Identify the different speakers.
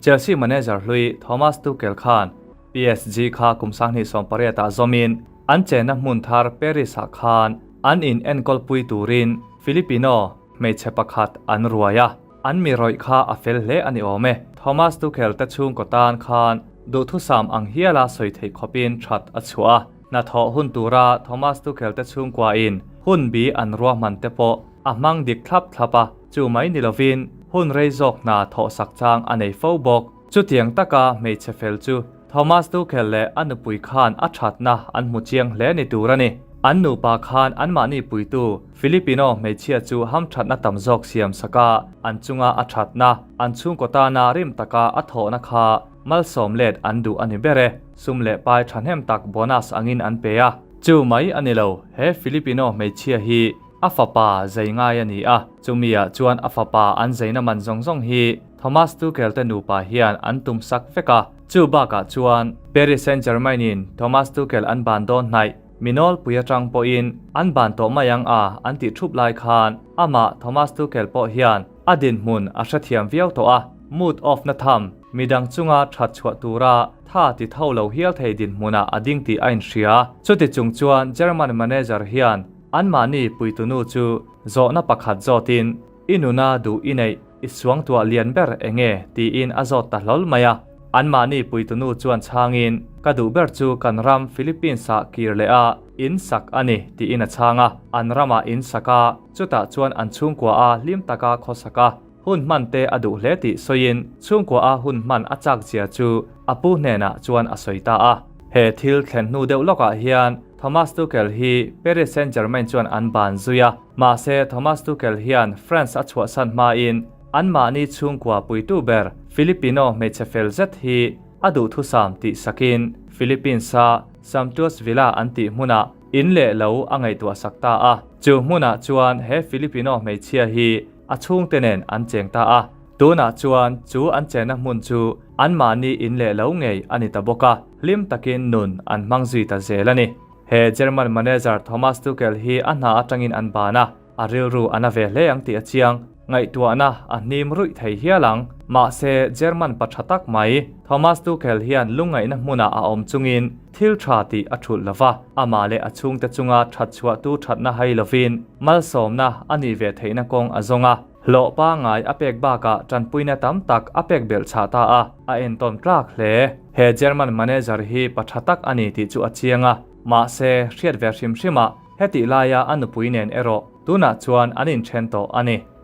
Speaker 1: Chelsea manager hlui Thomas Tuchel khan PSG kha kum 2018 ah zawmin an chenna hmun thar Paris ah khan an in enkawlpui turin Filipino hmeichhe pakhat an ruai a, an mi rawih kha a fel hle a ni awm e. Thomas Tuchel te chhungkaw tan khan duhthusam ang hiala sawi theih khawpin that a chhuah a, hnathawh hun tura Thomas Tuchel te chhungkuain hun bi an ruahman te pawh a hmang dik thlap thlap a. Chu mai ni lovin hun rei zawk hna thawhsak chang a nei fo bawk. Chutiang taka hmeichhe fel chu Thomas Tuchel leh a nupui khan a thatna an hmu chiang hle ni tur a ni. An nupa khan anmahni puitu Filipino hmeichhia chu hamthatna tam zawk siam sak a, an chunga a thatna, an chhungkaw tana rim taka a thawhna kha malsawm let an duh a ni ber e. Sum leh pai thahnem tak bonus angin an pe a. Chu mai a ni lo, he Filipino hmeichhia hi A fapa zai ngai a ni a, chumi ah chuan a fapa an zaina man zawng zawng hi Thomas Tuchel te nupa hian an tum sak vek a. Chu bakah chuan Paris Saint-Germain in Thomas Tuchel an ban dawn hnaih, mi nawlpui atang pawhin an ban tawh mai ang a an tih thup lai khan amah Thomas Tuchel pawh hian a dinhmun a hrethiam viau tawh a, mood off na tham midang chunga that chhuah tura tha ti tho lo hial thei dinhmunah a ding tih a inhria. Chuti chung chuan German manager hian Anmahni puitunu chu zawhna pakhat zawtin, I nuna duh i neih, i suangtuah lian ber eng nge? tiin a zawt ta hlawl mai a. Anmahni puitunu chuan chhangin, Ka duh ber chu kan ram Philippines-ah kir leh a, in sak a ni, tiin a chhang a. An ramah in sak a, chutah chuan an chhungkua a hlim taka khawsak a, hun hman te a duh hle tih sawiin chhungkua a hun hman a chak zia chu a pu hnenah chuan a sawi ta a. He thil thlen hnu deuh lawkah hian Thomas Tuchel hi Paris Saint-Germain chuan an ban zui a, mahse Thomas Tuchel hian France a chhuahsan hmain anmahni chhungkua puitu ber Filipino hmeichhe fel zet hi a duhthusam tih sakin Philippines-a Samtuas Villa an tih hmunah in leh lo a ngaihtuah sak ta a. Chu hmunah chuan he Filipino hmeichhia hi A chhungte nen an cheng ta a, tunah chuan chu an chenna hmun chu anmahni in leh lo ngei a ni ta bawk a, hlim takin nun an hmang zui ta zel a ni. He German manager Thomas Tuchel hi a hna atangin an ban a, a rilru a na ve hle ang tih a chiang. Ngaihtuahna a hnim ruih thei hial ang. Mahse, German pa tha tak mai Thomas Tuchel hian lungngaihna hmunah a awm chungin Thil tha tih a thulh lo va, amah leh a chhungte chunga that chhuahtu thatna hai lovin malsawmna a nih ve theihna kawng a zawng a. Hlawh pangngai a pek bakah tanpuina tam tak a pek belh chhah ta a, a entawn tlak hle. He German manager hi pa tha tak a ni tih chu a chiang a, mahse hriat ve hrim hrimah hetih laia a nupui nen erawh tunah chuan an inthen tawh a ni.